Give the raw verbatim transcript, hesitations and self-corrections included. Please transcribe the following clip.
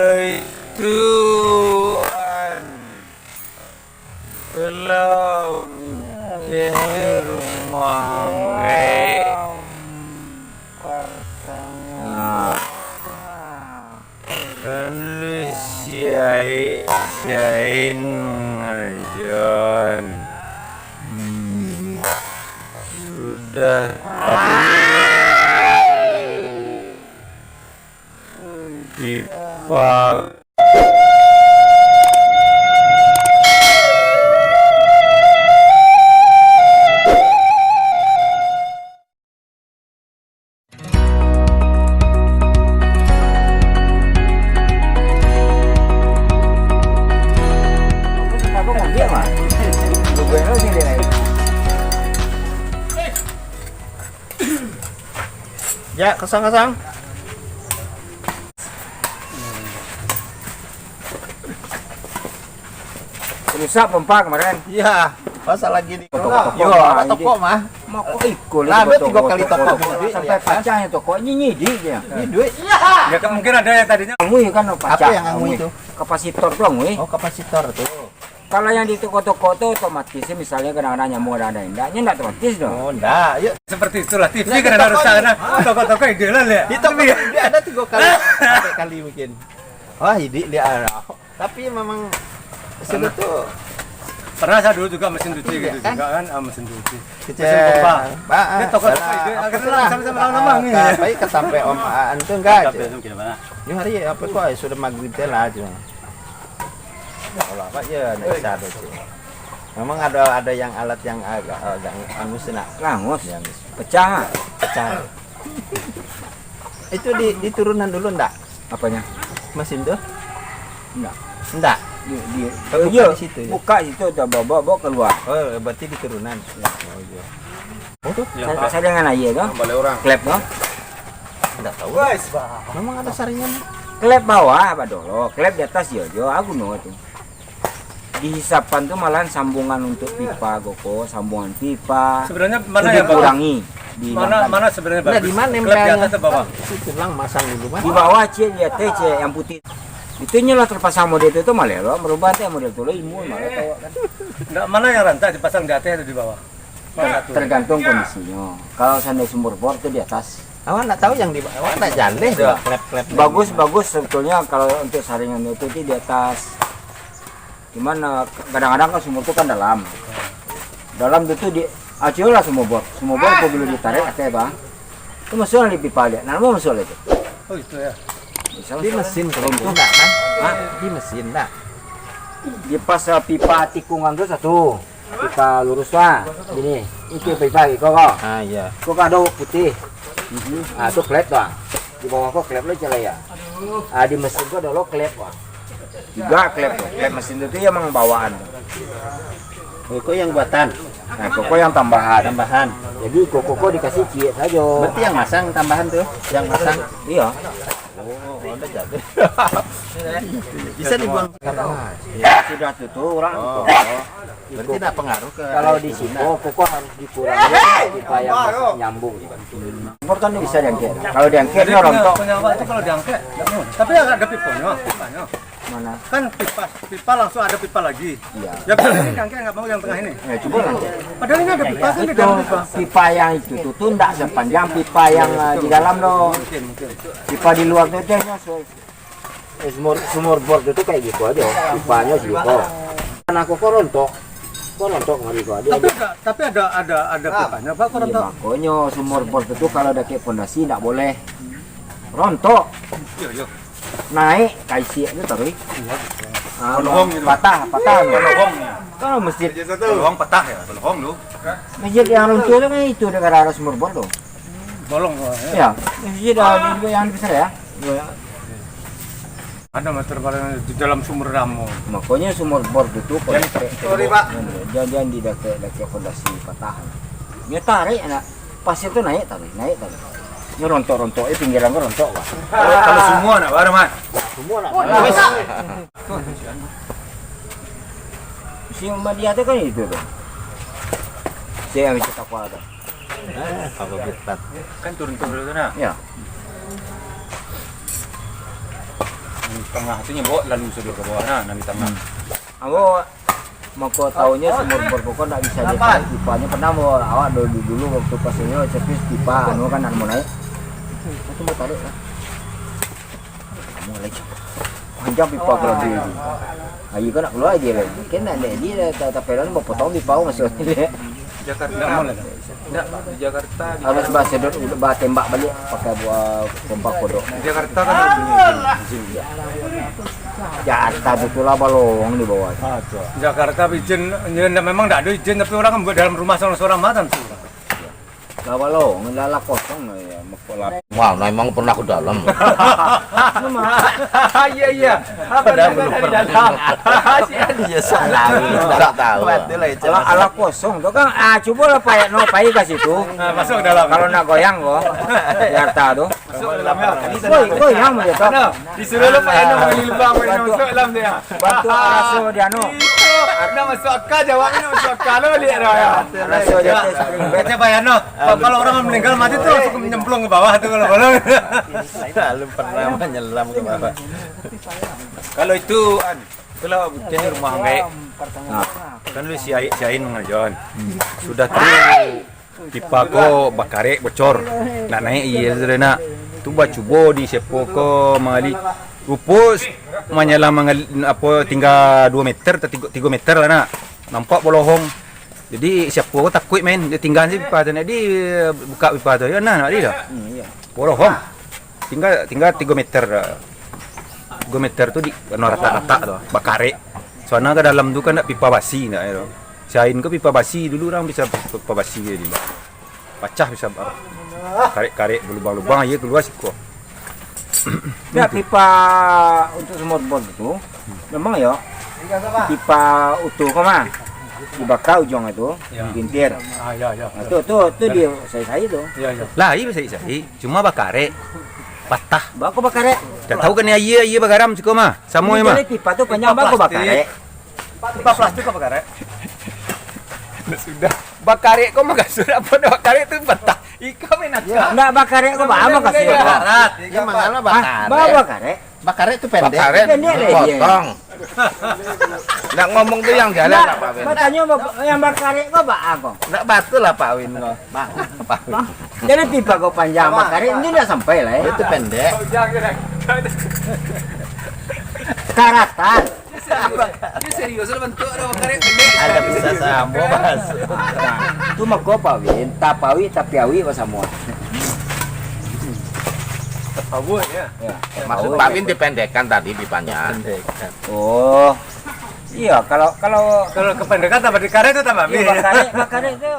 Itu an-, kalau di rumah, eh, nah, kalau siai-siai ngerjakan, hmm, sudah dipak- Ya, kosong-kosong. Rusak pompa kemarin. Iya, masa lagi di toko-toko. Yo, mah, toko mah. Mako iko lah, tiga kali toko, toko, toko, sampai pacah toko. Ini, ini dia. Ini duit. Iya. Ya, kan mungkin ada yang tadinya. Angui kan pacah. Apa yang angui itu? Kapasitor tu angui. Oh, kapasitor tu. Kalau yang di toko-toko tu otomatis, misalnya kadang-kadang nyambung, kadang-kadang indak, nya indak otomatis doh. Oh, indak. Yuk. Seperti itulah, T V nah, kan ada rusak, nah. Toko-toko ide lah, lihat. Di toko ide ada tiga kali, empat kali mungkin. Wah, idik lihat. Tapi memang sudah tu. Pernah saya dulu juga mesin cuci gitu juga kan, ah, mesin cuci. Mesin pompa. Dia toko-toko ide, akhirnya sama-sama lama-lama ni. Baik, sampai Om Aan tu enggak aja. Ini hari apa kok, sudah maghrib teh lah aja. Kalau apa ya, nak bisa ada, cik. Memang ada, ada yang alat yang agak, agak angus nak. Langus. Yang pecah. Pecah. Itu di, diturunan dulu ndak? Apanya? Mesin tu? Enggak. Enggak? Di, di, oh, buka iya, di situ, ya? Buka situ, bawa, bawa, bawa keluar. Oh, berarti diturunan. Ya. Oh, iya. Oh, tu? Sa-, saringan aia tu. Balik orang. Klep tu. Enggak tahu. Memang ada saringan? Klep bawah, apa dulu? Klep di atas, ya, jo, aku no tu. Dihisapkan tu malahan sambungan untuk pipa, goko, sambungan pipa. Sebenarnya mana yang bagus? Dikurangi, dihilangkan. Mana, mana sebenarnya bagus? Nah, di mana? Klep di atas atau bawah? Situ lang masang dulu, Mas. Di bawah, cik, di atas, cik, yang putih. Itu nyo lah terpasang model tu, tu malah lo merubah teh model tu lo ilmu malah tahu kan. Ndak, mana yang rancak dipasang di atas atau di bawah? Mana tu? Tergantung kondisinyo. Kalau seandai sumur bor tu di atas. Awak ndak tahu yang di bawah, ndak jaleh tu, klep-klep. Bagus, bagus sebetulnya kalau untuk saringan itu, itu di atas. Cuman, eh, kadang-kadang kan sumur tu kan dalam. Dalam tu, tu di, ah, cuyo lah sumur bor. Sumur bor apabila ditarik, akeh, Bang. Tu masuk di pipa dia. Nah, mau masuk lagi. Oh, itu ya. Di mesin kalau itu enggak kan? Hah? Di mesin enggak? Di pas, eh, pipa tikungan tu satu. Pipa lurus tu, ah. Gini. Itu pipa iko ko. Ah, iya. Ko kan ada putih. Ah, tu klep tu, ah. Di bawah ko klep lo celai ya. Ah, di mesin ko ada lo klep, ah. Juga klep, klep mesin tu, tu yang bawaan. Oh, ko yang buatan. Nah, koko yang tambahan. Tambahan. Jadi koko ko dikasih ciek sajo. Berarti yang masang tambahan tu, yang masang. Iya. Oh, udah jadi. Bisa dibuang. Sudah tu, tu orang. Oh. Berarti ndak pengaruh ke. Kalau di siko, koko harus dikurangi supaya nyambung. Sumur kan bisa diangkek. Kalau diangkek, dia rontok. Penyawa itu kalau diangkek, nggak mau. Tapi ada piponyo, pipanyo. Mana? Kan pipa, pipa langsung ada pipa lagi. Iya. Ya, pipa ini diangkek, nggak mau yang tengah ini. Ya, coba lah. Padahal ini ada pipa kan di dalam pipa. Pipa yang itu tu, tu ndak sepanjang pipa yang, eh, di dalam doh. Mungkin, mungkin. Pipa di luar tu, dia so-, eh, sumur, sumur bor tu, tu kayak gitu aja. Pipanyo segitu. Karena koko rontok. Kok rontok ngari ko, ado. Tapi ada, tapi ada, ada, ada pipanyo, apa, kok rontok? Iya, makonyo sumur bor tu kalau dakek pondasi ndak boleh. Rontok. Iya, iya. Naik ka isi tu taruih. Iya. Ah, patah, patah. Kalau masjid. Kolong patah ya, kolong tu. Masjid yang runtuh tu kan itu gara-gara sumur bor tu. Bolong, ya. Ya, masjid yang besar ya. Ada mah terbaring di dalam sumur damo. Makonyo sumur bor tu tu, sorry, Pak. Jangan, jangan di dakek-dakek pondasi patah. Nyo tarik anak pasir tu naik tadi, naik tadi. Nyo rontok-rontok, eh, pinggiran ko rontok, Pak. Kalau, kalau semua nak baru, Mas. Semua nak. Si Muhammadiyah tu kan itu tu. Si yang bisa takwa tu. Apa berat? Kan turun-turun tu nah. Ya. Tangah tu nyo bawa lalu sudut ka bawah nah, nan di tangah. Ambo mako taunyo sumur Borpukon ndak bisa ditarik pipanyo. Pernah ambo awak dulu, dulu waktu pas inyo servis pipa anu kan nak mau naik. Itu ambo tarik lah. Kamu lagi. Panjang pipa kalau di itu. Air kan nak keluar aja lah. Kan nak naik dia dah, tak pelan ambo potong pipa masuk. Jakarta. Ndak, di Jakarta, di Harus basedot, batembak balik pakai buah pompa kodok. Di Jakarta kan ada punya izin, izin. Jakarta betul lah balong di bawah. Ah, tu. Jakarta izin, ya, ndak, memang ndak ada izin, tapi orang kan buat dalam rumah seorang-seorang mah tentu. Lah balong, lah, lah kosong lah ya, mako lah. Wah, nah emang pernah ke dalam. Iya, iya. Apa dia belum pernah. Dia salah, tak tahu. Betul lah itu. Alah, alah kosong tu kan, ah, cubolah Pak Yatno pai ka situ. Ah, masuk ke dalam. Kalau nak goyang ko, Jakarta tu. Masuk ke dalam ya. Koi, koi, yang macam tu. Mana? Disuruh lo Pak Yatno manggil lubang, Pak Yatno masuk dalam dia. Bantu araso dia, no. Itu, nak masuk akal jawabnya, nak masuk akal lo, lihat dah ya. Araso dia tu spring bed. Macam Pak Yatno, kalau orang meninggal mati tu langsung nyemplung ke bawah tu kalau balong. Belum pernah menyelam ke bawah. Kalau itu, an, itulah buktinya rumah anggaik. Nah. Kan dulu si Ain, si Ain mangaja, an. Sudah tu pipa ko bakarek bocor. Nak naik aia tu dah nak. Tu bacubo di siapo ko mangali. Rupo s-, manyalah mangali, apo, tingga duo meter atau tigo, tigo meter lah nak. Nampak bolohong. Jadi siapo ko takuik main, dia tingga se pipa tu. Nak di buka pipa tu. Ya nah, nak di dah. Hmm, iya. Bolohong. Tingga, tingga tigo meter dah. Tigo meter tu di, anu, ratak-ratak tu, bakarek. Soalnya ka dalam tu kan ndak pipa basi ndak, yo. Si Ain ko pipa basi, dulu urang bisa pipa basi jadi. Pacah bisa bar-, karek-karek balubang-lubang, aia kalua siko. Ya, pipa untuk sumur bor tu, memang yo, pipa utuh ko mah, dibaka ujuang itu, digintir. Ah, ya, ya. Nah, tu, tu, tu dia saya-saya tu. Ya, ya. Lah, aia bisa saya, cuma bakarek, patah. Bako bakarek? Tak tahu kan aia, aia bagaram siko mah, samo mah. Jadi pipa tu panjang bako bakarek? Pipa plastik apa karek? Ndak sudah. Bakarek ko makasud apa dah bakarek tu patah. Ika main akal. Ndak bakarek ko baa makasud? Darat. Ika mangalo bakarek. Baa bakarek? Bakarek tu pendek. Bakarek potong. Nak ngomong tu yang jalan lah, Pak Win. Batanyo yang bakarek ko baa ko? Ndak batul lah, Pak Win ko. Bang, Pak Win. Jadi pipa ko panjang bakarek, itu ndak sampai lah, eh. Itu pendek. Karatan. Dia serius lah bantuak dah, bakarek pendek. Ada bisa samo, Mas. Nah, tu mako Pak Win, tapawik tapi awik basamo. Tapawik, ya. Ya, maksud Pak Win dipendekan tadi pipanya. Pendekan. Oh. Iya, kalau, kalau, kalau kependekan tambah dikarek tu tambah habis. Iya, bakarek, bakarek tu.